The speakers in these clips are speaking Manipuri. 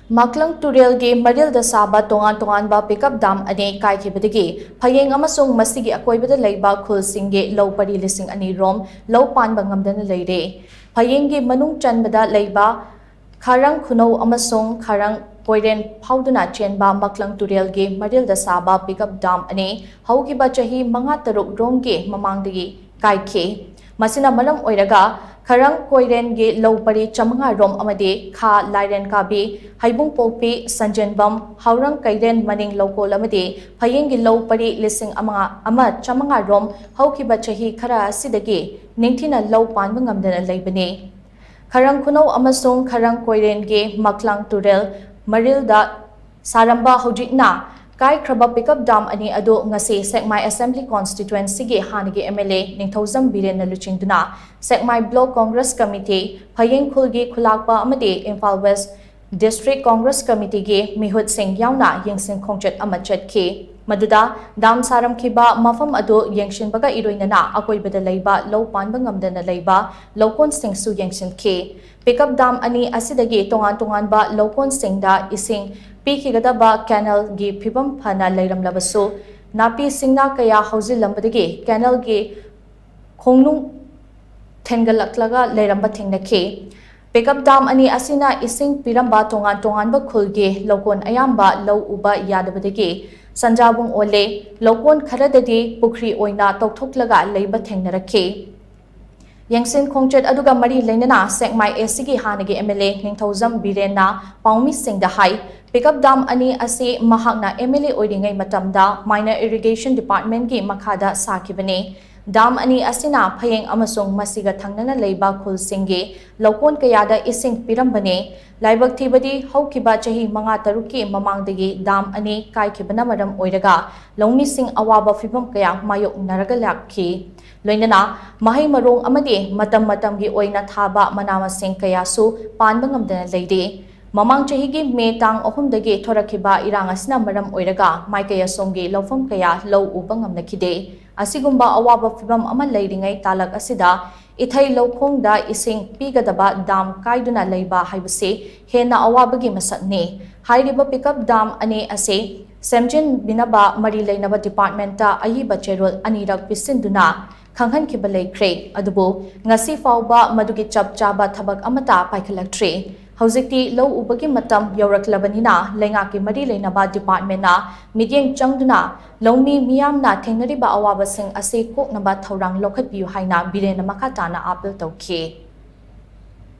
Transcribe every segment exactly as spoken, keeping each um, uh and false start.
ꯃꯥꯛꯂꯪ ꯇꯨꯔꯦꯜꯒꯤ ꯃꯔꯤꯜꯗ ꯁꯥꯕ ꯇꯣꯉꯥꯟ ꯇꯣꯉꯥꯟꯕ pickup dam ꯑꯅꯤ ꯀꯥꯏꯈꯤꯕꯗꯒꯤ ꯐꯌꯦꯡ ꯑꯃꯁꯨꯡ ꯃꯁꯤꯒꯤ ꯑꯀꯣꯏꯕꯗ ꯂꯩꯕ ꯈꯨꯜꯁꯤꯡꯒꯤ ꯂꯧ ꯄꯔꯤ ꯂꯤꯁꯤꯡ ꯑꯅꯤ ꯔꯣꯝ ꯂꯧ ꯄꯥꯟꯕ ꯉꯝꯗꯅ ꯂꯩꯔꯦ꯫ ꯐꯌꯦꯡꯒꯤ ꯃꯅꯨꯡ ꯆꯟꯕꯗ ꯂꯩꯕ ꯈꯥꯔꯪ ꯈꯨꯅꯧ ꯑꯃꯁꯨꯡ ꯈꯥꯔꯪ ꯀꯣꯏꯔꯦꯟ ꯐꯥꯎꯗꯨꯅ ꯆꯦꯟꯕ ꯃꯥꯛꯂꯪ ꯇꯨꯔꯦꯜꯒꯤ ꯃꯔꯤꯜꯗ ꯁꯥꯕ pickup dam ꯑꯅꯤ ꯍꯧꯈꯤꯕ ꯆꯍꯤ ꯃꯉꯥ ꯇꯔꯨꯛ ꯔꯣꯝꯒꯤ ꯃꯃꯥꯡꯗꯒꯤ ꯀꯥꯏꯈꯤ꯫ ꯃꯁꯤꯅ ꯃꯔꯝ ꯑꯣꯏꯔꯒ ꯈꯥꯔꯪ ꯀꯣꯏꯔꯦꯟꯒꯤ ꯂꯧ ꯄꯔꯤ ꯆꯥꯃꯉꯥ ꯔꯣꯝ ꯑꯃꯗꯤ ꯈꯥ ꯂꯥꯏꯔꯦꯟ ꯀꯥꯕꯤ, ꯍꯩꯕꯨꯡꯄꯣꯛꯄꯤ, ꯁꯟꯖꯦꯟꯕꯝ, ꯍꯥꯎꯔꯪ ꯀꯩꯔꯦꯟ ꯃꯅꯤꯡ ꯂꯧꯀꯣꯜ ꯑꯃꯗꯤ ꯐꯌꯦꯡꯒꯤ ꯂꯧ ꯄꯔꯤ ꯂꯤꯁꯤꯡ ꯑꯃ, ꯑꯃ ꯆꯥꯃꯉꯥ ꯔꯣꯝ ꯍꯧꯈꯤꯕ ꯆꯍꯤ ꯈꯔ ꯑꯁꯤꯗꯒꯤ ꯅꯤꯡꯊꯤꯅ ꯂꯧ ꯄꯥꯟꯕ ꯉꯝꯗꯅ ꯂꯩꯕꯅꯤ꯫ ꯈꯥꯔꯪ ꯈꯨꯅꯧ ꯑꯃꯁꯨꯡ ꯈꯥꯔꯪ ꯀꯣꯏꯔꯦꯟꯒꯤ ꯃꯥꯛꯂꯪ ꯇꯨꯔꯦꯜ ꯃꯔꯤꯜꯗ ꯁꯥꯔꯝꯕ ꯍꯧꯖꯤꯛꯅ ꯀꯥꯏꯈ꯭ꯔꯕ pickup dam ꯑꯅꯤ ꯑꯗꯨ ꯉꯁꯤ ꯁꯦꯛꯃꯥꯏ Assembly Constituencyꯒꯤ ꯍꯥꯟꯅꯒꯤ MLA ꯅꯤꯡꯊꯧꯖꯝ ꯕꯤꯔꯦꯟꯅ ꯂꯨꯆꯤꯡꯗꯨꯅ ꯁꯦꯛꯃꯥꯏ Block Congress Committee, ꯐꯌꯦꯡ ꯈꯨꯜꯒꯤ ꯈꯨꯂꯥꯛꯄ ꯑꯃꯗꯤ ꯏꯝꯐꯥꯜ West District Congress Committeeꯒꯤ ꯃꯤꯍꯨꯠꯁꯤꯡ ꯌꯥꯎꯅ ꯌꯦꯡꯁꯤꯟ ꯈꯣꯡꯆꯠ ꯑꯃ ꯆꯠꯈꯤ꯫ ꯃꯗꯨꯗ dam ꯁꯥꯔꯝꯈꯤꯕ ꯃꯐꯝ ꯑꯗꯨ ꯌꯦꯡꯁꯤꯟꯕꯒ ꯏꯔꯣꯏꯅꯅ ꯑꯀꯣꯏꯕꯗ ꯂꯩꯕ ꯂꯧ ꯄꯥꯟꯕ ꯉꯝꯗꯅ ꯂꯩꯕ ꯂꯧꯀꯣꯟꯁꯤꯡꯁꯨ ꯌꯦꯡꯁꯤꯟꯈꯤ꯫ Pickup dam ꯑꯅꯤ ꯑꯁꯤꯗꯒꯤ ꯇꯣꯉꯥꯟ ꯇꯣꯉꯥꯟꯕ ꯂꯧꯀꯣꯟꯁꯤꯡꯗ ꯏꯁꯤꯡ ꯄꯤꯈꯤꯒꯗꯕ canalꯒꯤ ꯐꯤꯕꯝ ꯐꯅ ꯂꯩꯔꯝꯂꯕꯁꯨ, ꯅꯥꯄꯤ ꯁꯤꯡꯅꯥ ꯀꯌꯥ ꯍꯧꯖꯤꯜꯂꯝꯕꯗꯒꯤ canalꯒꯤ ꯈꯣꯡꯅꯨꯡ ꯊꯦꯟꯒꯠꯂꯛꯂꯒ ꯂꯩꯔꯝꯕ ꯊꯦꯡꯅꯈꯤ꯫ Pickup dam ꯑꯅꯤ ꯑꯁꯤꯅ ꯏꯁꯤꯡ ꯄꯤꯔꯝꯕ ꯇꯣꯉꯥꯟ ꯇꯣꯉꯥꯟꯕ ꯈꯨꯜꯒꯤ ꯂꯧꯀꯣꯟ ꯑꯌꯥꯝꯕ ꯂꯧ ꯎꯕ ꯌꯥꯗꯕꯗꯒꯤ ꯁꯟꯖꯥꯕꯨꯡ ꯑꯣꯜꯂꯦ꯫ ꯂꯧꯀꯣꯟ ꯈꯔꯗꯗꯤ ꯄꯨꯈ꯭ꯔꯤ ꯑꯣꯏꯅ ꯇꯧꯊꯣꯛꯂꯒ ꯂꯩꯕ ꯊꯦꯡꯅꯔꯛꯈꯤ꯫ ꯌꯦꯡꯁꯤꯟ ꯈꯣꯡꯆꯠ ꯑꯗꯨꯒ ꯃꯔꯤ ꯂꯩꯅꯅ ꯁꯦꯛꯃꯥꯏ ACꯒꯤ ꯍꯥꯟꯅꯒꯤ MLA ꯅꯤꯡꯊꯧꯖꯝ ꯕꯤꯔꯦꯟꯅ ꯄꯥꯎꯃꯤꯁꯤꯡꯗ ꯍꯥꯏ, pickup dam ꯑꯅꯤ ꯑꯁꯤ ꯃꯍꯥꯛꯅ MLA ꯑꯣꯏꯔꯤꯉꯩ ꯃꯇꯝꯗ Minor Irrigation Departmentꯀꯤ ꯃꯈꯥꯗ ꯁꯥꯈꯤꯕꯅꯤ꯫ Dam ꯑꯅꯤ ꯑꯁꯤꯅ ꯐꯌꯦꯡ ꯑꯃꯁꯨꯡ ꯃꯁꯤꯒ ꯊꯪꯅꯅ ꯂꯩꯕ ꯈꯨꯜꯁꯤꯡꯒꯤ ꯂꯧꯀꯣꯟ ꯀꯌꯥꯗ ꯏꯁꯤꯡ ꯄꯤꯔꯝꯕꯅꯤ꯫ ꯂꯥꯏꯕꯛ ꯊꯤꯕꯗꯤ, ꯍꯧꯈꯤꯕ ꯆꯍꯤ ꯃꯉꯥ ꯇꯔꯨꯛꯀꯤ ꯃꯃꯥꯡꯗꯒꯤ dam ꯑꯅꯤ ꯀꯥꯏꯈꯤꯕꯅ ꯃꯔꯝ ꯑꯣꯏꯔꯒ ꯂꯧꯃꯤꯁꯤꯡ ꯑꯋꯥꯕ ꯐꯤꯚꯝ ꯀꯌꯥ ꯃꯥꯌꯣꯛꯅꯔꯒ ꯂꯥꯛꯈꯤ꯫ ꯂꯣꯏꯅꯅ ꯃꯍꯩ ꯃꯔꯣꯡ ꯑꯃꯗꯤ ꯃꯇꯝ ꯃꯇꯝꯒꯤ ꯑꯣꯏꯅ ꯊꯥꯕ ꯃꯅꯥ ꯃꯁꯤꯡ ꯀꯌꯥꯁꯨ ꯄꯥꯟꯕ ꯉꯝꯗꯅ ꯂꯩꯔꯤ꯫ ꯃꯃꯥꯡ ꯆꯍꯤꯒꯤ ꯃꯦ ꯇꯥꯡ ꯑꯍꯨꯝꯗꯒꯤ ꯊꯣꯔꯛꯈꯤꯕ ꯏꯔꯥꯡ ꯑꯁꯤꯅ ꯃꯔꯝ ꯑꯣꯏꯔꯒ ꯃꯥꯏꯀꯩ ꯑꯁꯣꯝꯒꯤ ꯂꯧꯐꯝ ꯀꯌꯥ ꯂꯧ ꯎꯕ ꯉꯝꯅꯈꯤꯗꯦ꯫ ꯑꯁꯤꯒꯨꯝꯕ ꯑꯋꯥꯕ ꯐꯤꯚꯝ ꯑꯃ ꯂꯩꯔꯤꯉꯩ ꯇꯥꯂꯛ ꯑꯁꯤꯗ ꯏꯊꯩ ꯂꯧꯈꯣꯡꯗ ꯏꯁꯤꯡ ꯄꯤꯒꯗꯕ ꯗꯥꯝ ꯀꯥꯏꯗꯨꯅ ꯂꯩꯕ ꯍꯥꯏꯕꯁꯤ ꯍꯦꯟꯅ ꯑꯋꯥꯕꯒꯤ ꯃꯁꯛꯅꯤ꯫ ꯍꯥꯏꯔꯤꯕ ꯄꯤꯀꯞ ꯗꯥꯝ ꯑꯅꯤ ꯑꯁꯤ ꯁꯦꯝꯖꯤꯟꯕꯤꯅꯕ ꯃꯔꯤ ꯂꯩꯅꯕ ꯗꯤꯄꯥꯔꯠꯃꯦꯟꯇ ꯑꯏꯕ ꯆꯦꯔꯣꯜ ꯑꯅꯤꯔꯛ ꯄꯤꯁꯤꯟꯗꯨꯅ ꯈꯪꯍꯟꯈꯤꯕ ꯂꯩꯈ꯭ꯔꯦ꯫ ꯑꯗꯨꯕꯨ ꯉꯁꯤ ꯐꯥꯎꯕ ꯃꯗꯨꯒꯤ ꯆꯞ ꯆꯥꯕ ꯊꯕꯛ ꯑꯃꯠꯇ ꯄꯥꯏꯈꯠꯂꯛꯇ꯭ꯔꯤ꯫ ꯍꯧꯖꯤꯛꯇꯤ ꯂꯧ ꯎꯕꯒꯤ ꯃꯇꯝ ꯌꯧꯔꯛꯂꯕꯅꯤꯅ ꯂꯩꯉꯥꯛꯀꯤ ꯃꯔꯤ ꯂꯩꯅꯕ ꯗꯤꯄꯥꯔꯠꯃꯦꯟꯅ ꯃꯤꯠꯌꯦꯡ ꯆꯪꯗꯨꯅ ꯂꯧꯃꯤ ꯃꯤꯌꯥꯝꯅ ꯊꯦꯡꯅꯔꯤꯕ ꯑꯋꯥꯕꯁꯤꯡ ꯑꯁꯤ ꯀꯣꯛꯅꯕ ꯊꯧꯔꯥꯡ ꯂꯧꯈꯠꯄꯤꯌꯨ ꯍꯥꯏꯅ ꯕꯤꯔꯦꯟꯅ ꯃꯈꯥ ꯇꯥꯅ ꯑꯥꯄꯤꯜ ꯇꯧꯈꯤ꯫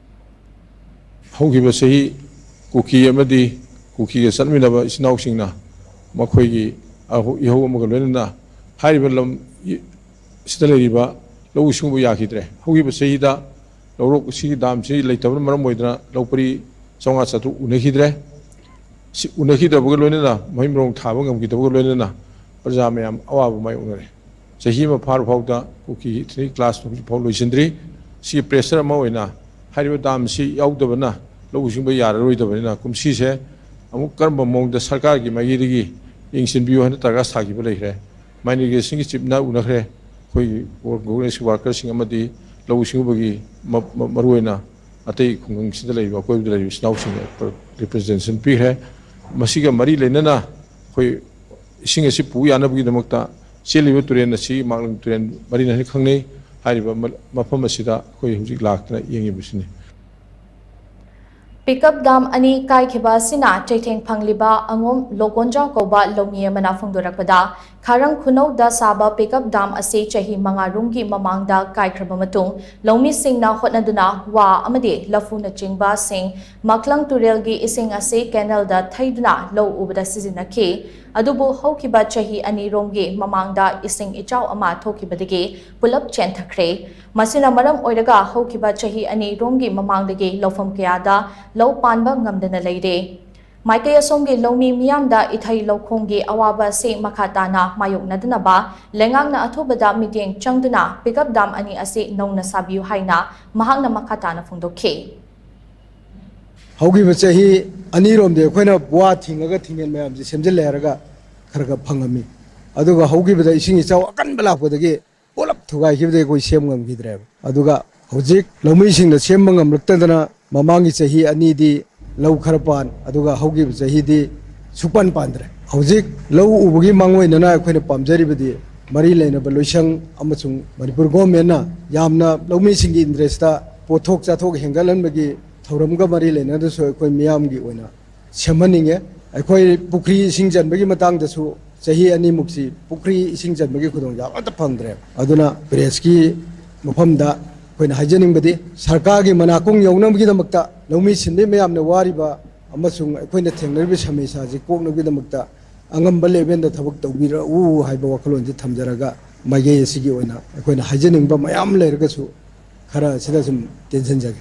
ꯍꯧꯈꯤꯕ ꯆꯍꯤ ꯀꯨꯀꯤ ꯑꯃꯗꯤ ꯀꯨꯀꯤꯒ ꯆꯠꯃꯤꯟꯅꯕ ꯏꯆꯤꯟ ꯏꯅꯥꯎꯁꯤꯡꯅ ꯃꯈꯣꯏꯒꯤ ꯑꯍꯣ- ꯏꯍꯧ ꯑꯃꯒ ꯂꯣꯏꯅꯅ ꯍꯥꯏꯔꯤꯕ ꯂꯝ ꯁꯤꯗ ꯂꯩꯔꯤꯕ ꯂꯧꯎ ꯁꯤꯡꯎꯕ ꯌꯥꯈꯤꯗ꯭ꯔꯦ꯫ ꯍꯧꯈꯤꯕ ꯆꯍꯤꯗ ꯂꯧꯔꯣꯛ ꯑꯁꯤꯒꯤ ꯗꯥꯝꯁꯤ ꯂꯩꯇꯕꯅ ꯃꯔꯝ ꯑꯣꯏꯗꯨꯅ ꯂꯧ ꯄꯔꯤ ꯆꯥꯝꯃꯉꯥ ꯆꯥꯇ꯭ꯔꯨꯛ ꯎꯅꯈꯤꯗ꯭ꯔꯦ꯫ ꯁꯤ ꯎꯅꯈꯤꯗꯕꯒ ꯂꯣꯏꯅꯅ ꯃꯍꯩ ꯃꯔꯣꯡ ꯊꯥꯕ ꯉꯝꯈꯤꯗꯕꯒ ꯂꯣꯏꯅꯅ ꯄ꯭ꯔꯖꯥ ꯃꯌꯥꯝ ꯑꯋꯥꯕ ꯃꯥꯌꯣꯛꯅꯔꯦ꯫ ꯆꯍꯤ ꯑꯃ ꯐꯥꯔ ꯐꯥꯎꯗ ꯀꯨꯀꯤ ꯏꯊꯅꯤꯛ ꯀ꯭ꯂꯥꯁ ꯍꯧꯖꯤꯛ ꯐꯥꯎ ꯂꯣꯏꯁꯤꯟꯗ꯭ꯔꯤ꯫ ꯁꯤꯒꯤ ꯄ꯭ꯔꯦꯁꯔ ꯑꯃ ꯑꯣꯏꯅ ꯍꯥꯏꯔꯤꯕ ꯗꯥꯝꯁꯤ ꯌꯥꯎꯗꯕꯅ ꯂꯧꯎ ꯁꯤꯡꯎꯕ ꯌꯥꯔꯔꯣꯏꯗꯕꯅꯤꯅ ꯀꯨꯝꯁꯤꯁꯦ ꯑꯃꯨꯛ ꯀꯔꯝꯕ ꯃꯑꯣꯡꯗ ꯁꯔꯀꯥꯔꯒꯤ ꯃꯥꯏꯀꯩꯗꯒꯤ ꯌꯦꯡꯁꯤꯟꯕꯤꯌꯨ ꯍꯥꯏꯅ ꯗꯔꯀꯥꯔ ꯁꯥꯈꯤꯕ ꯂꯩꯈ꯭ꯔꯦ꯫ ꯃꯥꯏꯅꯤꯒꯦꯁꯟꯒꯤ ꯆꯤꯞꯅ ꯎꯅꯈ꯭ꯔꯦ꯫ ꯑꯩꯈꯣꯏꯒꯤ ꯒꯣꯔꯃꯦꯟ ꯋꯥꯔꯀꯔꯁꯤꯡ ꯑꯃꯗꯤ ꯂꯧꯎ ꯁꯤꯡꯎꯕꯒꯤ ꯃ- ꯃ- ꯃꯔꯨꯑꯣꯏꯅ ꯑꯇꯩ ꯈꯨꯡꯒꯪꯁꯤꯗ ꯂꯩꯔꯤꯕ ꯑꯀꯣꯏꯕꯗ ꯂꯩꯔꯤꯕ ꯏꯆꯤꯟ ꯏꯅꯥꯎꯁꯤꯡ ꯔꯤꯄ꯭ꯔꯖꯦꯟꯇꯦꯁꯟ ꯄꯤꯈ꯭ꯔꯦ꯫ ꯃꯁꯤꯒ ꯃꯔꯤ ꯂꯩꯅꯅ ꯑꯩꯈꯣꯏ ꯏꯁꯤꯡ ꯑꯁꯤ ꯄꯨ ꯌꯥꯅꯕꯒꯤꯗꯃꯛꯇ ꯆꯦꯜꯂꯤꯕ ꯇꯨꯔꯦꯜ ꯑꯁꯤ ꯃꯥꯛꯂꯪ ꯇꯨꯔꯦꯜ ꯃꯔꯤꯅ ꯍꯥꯏꯅ ꯈꯪꯅꯩ꯫ ꯍꯥꯏꯔꯤꯕ ꯃ- ꯃꯐꯝ ꯑꯁꯤꯗ ꯑꯩꯈꯣꯏ ꯍꯧꯖꯤꯛ ꯂꯥꯛꯇꯅ ꯌꯦꯡꯉꯤꯕꯁꯤꯅꯤ꯫ ꯄꯤꯀꯞ ꯗꯥꯝ ꯑꯅꯤ ꯀꯥꯏꯈꯤꯕ ꯑꯁꯤꯅ ꯆꯩꯊꯦꯡ ꯐꯪꯂꯤꯕ ꯑꯉꯣꯝ ꯂꯣꯒꯣꯟꯖꯥꯎ ꯀꯧꯕ ꯂꯧꯃꯤ ꯑꯃꯅ ꯐꯣꯡꯗꯣꯔꯛꯄꯗ, ꯈꯥꯔꯪ ꯈꯨꯅꯧꯗ ꯁꯥꯕ ꯄꯤꯀꯞ ꯗꯥꯝ ꯑꯁꯤ ꯆꯍꯤ ꯃꯉꯥ ꯔꯣꯝꯒꯤ ꯃꯃꯥꯡꯗ ꯀꯥꯏꯈ꯭ꯔꯕ ꯃꯇꯨꯡ ꯂꯧꯃꯤꯁꯤꯡꯅ ꯍꯣꯠꯅꯗꯨꯅ ꯋꯥ ꯑꯃꯗꯤ ꯂꯐꯨꯅꯆꯤꯡꯕꯁꯤꯡ ꯃꯥꯛꯂꯪ ꯇꯨꯔꯦꯜꯒꯤ ꯏꯁꯤꯡ ꯑꯁꯤ ꯀꯦꯅꯦꯜꯗ ꯊꯩꯗꯨꯅ ꯂꯧ ꯎꯕꯗ ꯁꯤꯖꯤꯟꯅꯈꯤ꯫ ꯑꯗꯨꯕꯨ ꯍꯧꯈꯤꯕ ꯆꯍꯤ ꯑꯅꯤꯔꯣꯝꯒꯤ ꯃꯃꯥꯡꯗ ꯏꯁꯤꯡ ꯏꯆꯥꯎ ꯑꯃ ꯊꯣꯛꯈꯤꯕꯗꯒꯤ ꯄꯨꯂꯞ ꯆꯦꯟꯊꯈ꯭ꯔꯦ꯫ ꯃꯁꯤꯅ ꯃꯔꯝ ꯑꯣꯏꯔꯒ ꯍꯧꯈꯤꯕ ꯆꯍꯤ ꯑꯅꯤꯔꯣꯝꯒꯤ ꯃꯃꯥꯡꯗꯒꯤ ꯂꯧꯐꯝ ꯀꯌꯥꯗ ꯂꯧ ꯄꯥꯟꯕ ꯉꯝꯗꯅ ꯂꯩꯔꯦ꯫ ꯃꯥꯏꯀꯩ ꯑꯁꯣꯝꯒꯤ ꯂꯧꯃꯤ ꯃꯤꯌꯥꯝꯗ ꯏꯊꯩ ꯂꯧꯈꯣꯡꯒꯤ ꯑꯋꯥꯕ ꯑꯁꯤ ꯃꯈꯥ ꯇꯥꯅ ꯃꯥꯌꯣꯛꯅꯗꯅꯕ ꯂꯩꯉꯥꯛꯅ ꯑꯊꯨꯕꯗ ꯃꯤꯠꯌꯦꯡ ꯆꯪꯗꯨꯅ ꯄꯤꯀꯞ ꯗꯥꯝ ꯑꯅꯤ ꯑꯁꯤ ꯅꯧꯅ ꯁꯥꯕꯤꯌꯨ ꯍꯥꯏꯅ ꯃꯍꯥꯛꯅ ꯃꯈꯥ ꯇꯥꯅ ꯐꯣꯡꯗꯣꯛꯈꯤ꯫ ꯍꯧꯈꯤꯕ ꯆꯍꯤ ꯑꯅꯤꯔꯣꯝꯗꯤ ꯑꯩꯈꯣꯏꯅ ꯋꯥ ꯊꯤꯡꯉꯒ ꯊꯤꯡꯉꯦꯟ ꯃꯌꯥꯝꯁꯦ ꯁꯦꯝꯖꯤꯜꯂꯦ ꯍꯥꯏꯔꯒ ꯈꯔ ꯈꯔ ꯐꯪꯉꯝꯃꯤ꯫ ꯑꯗꯨꯒ ꯍꯧꯈꯤꯕꯗ ꯏꯁꯤꯡ ꯏꯆꯥꯎ ꯑꯀꯟꯕ ꯂꯥꯛꯄꯗꯒꯤ ꯄꯨꯂꯞ ꯊꯨꯒꯥꯏꯈꯤꯕꯗꯒꯤ ꯑꯩꯈꯣꯏ ꯁꯦꯝ ꯉꯝꯈꯤꯗ꯭ꯔꯦꯕ꯫ ꯑꯗꯨꯒ ꯍꯧꯖꯤꯛ ꯂꯧꯃꯤꯁꯤꯡꯅ ꯁꯦꯝꯕ ꯉꯝꯂꯛꯇꯗꯅ ꯃꯃꯥꯡꯒꯤ ꯆꯍꯤ ꯑꯅꯤꯗꯤ ꯂꯧ ꯈꯔ ꯄꯥꯟ, ꯑꯗꯨꯒ ꯍꯧꯈꯤꯕ ꯆꯍꯤꯗꯤ ꯁꯨꯛꯄꯥꯟ ꯄꯥꯟꯗ꯭ꯔꯦ꯫ ꯍꯧꯖꯤꯛ ꯂꯧ ꯎꯕꯒꯤ ꯃꯥꯡꯑꯣꯏꯅꯅ ꯑꯩꯈꯣꯏꯅ ꯄꯥꯝꯖꯔꯤꯕꯗꯤ ꯃꯔꯤ ꯂꯩꯅꯕ ꯂꯣꯏꯁꯪ ꯑꯃꯁꯨꯡ ꯃꯅꯤꯄꯨꯔ ꯒꯣꯔꯃꯦꯟꯅ ꯌꯥꯝꯅ ꯂꯧꯃꯤꯁꯤꯡꯒꯤ ꯏꯟꯇꯔꯦꯁꯇ ꯄꯣꯠꯊꯣꯛ ꯆꯥꯊꯣꯛ ꯍꯦꯟꯒꯠꯍꯟꯕꯒꯤ ꯊꯧꯔꯝꯒ ꯃꯔꯤ ꯂꯩꯅꯗꯁꯨ ꯑꯩꯈꯣꯏ ꯃꯤꯌꯥꯝꯒꯤ ꯑꯣꯏꯅ ꯁꯦꯝꯍꯟꯅꯤꯡꯉꯦ꯫ ꯑꯩꯈꯣꯏ ꯄꯨꯈ꯭ꯔꯤ ꯏꯁꯤꯡ ꯆꯟꯕꯒꯤ ꯃꯇꯥꯡꯗꯁꯨ ꯆꯍꯤ ꯑꯅꯤꯃꯨꯛꯁꯤ ꯄꯨꯈ꯭ꯔꯤ ꯏꯁꯤꯡ ꯆꯟꯕꯒꯤ ꯈꯨꯗꯣꯡꯆꯥꯕ ꯑꯃꯠꯇ ꯐꯪꯗ꯭ꯔꯦ꯫ ꯑꯗꯨꯅ ꯄ꯭ꯔꯦꯁꯀꯤ ꯃꯐꯝꯗ ꯑꯩꯈꯣꯏꯅ ꯍꯥꯏꯖꯅꯤꯡꯕꯗꯤ, ꯁꯔꯀꯥꯔꯒꯤ ꯃꯅꯥꯀꯣꯡ ꯌꯧꯅꯕꯒꯤꯗꯃꯛꯇ ꯂꯧꯃꯤ ꯁꯤꯟꯃꯤ ꯃꯌꯥꯝꯅ ꯋꯥꯔꯤꯕ ꯑꯃꯁꯨꯡ ꯑꯩꯈꯣꯏꯅ ꯊꯦꯡꯅꯔꯤꯕ ꯁꯃꯁ꯭ꯌꯥꯁꯤ ꯀꯣꯛꯅꯕꯒꯤꯗꯃꯛꯇ ꯑꯉꯝꯕ ꯂꯦꯚꯦꯜꯗ ꯊꯕꯛ ꯇꯧꯕꯤꯔꯛꯎ ꯍꯥꯏꯕ ꯋꯥꯈꯜꯂꯣꯟꯁꯤ ꯊꯝꯖꯔꯒ, ꯃꯥꯏꯀꯩ ꯑꯁꯤꯒꯤ ꯑꯣꯏꯅ ꯑꯩꯈꯣꯏꯅ ꯍꯥꯏꯖꯅꯤꯡꯕ ꯃꯌꯥꯝ ꯂꯩꯔꯒꯁꯨ ꯈꯔ ꯑꯁꯤꯗ ꯁꯨꯝ ꯇꯦꯟꯁꯤꯟꯖꯒꯦ꯫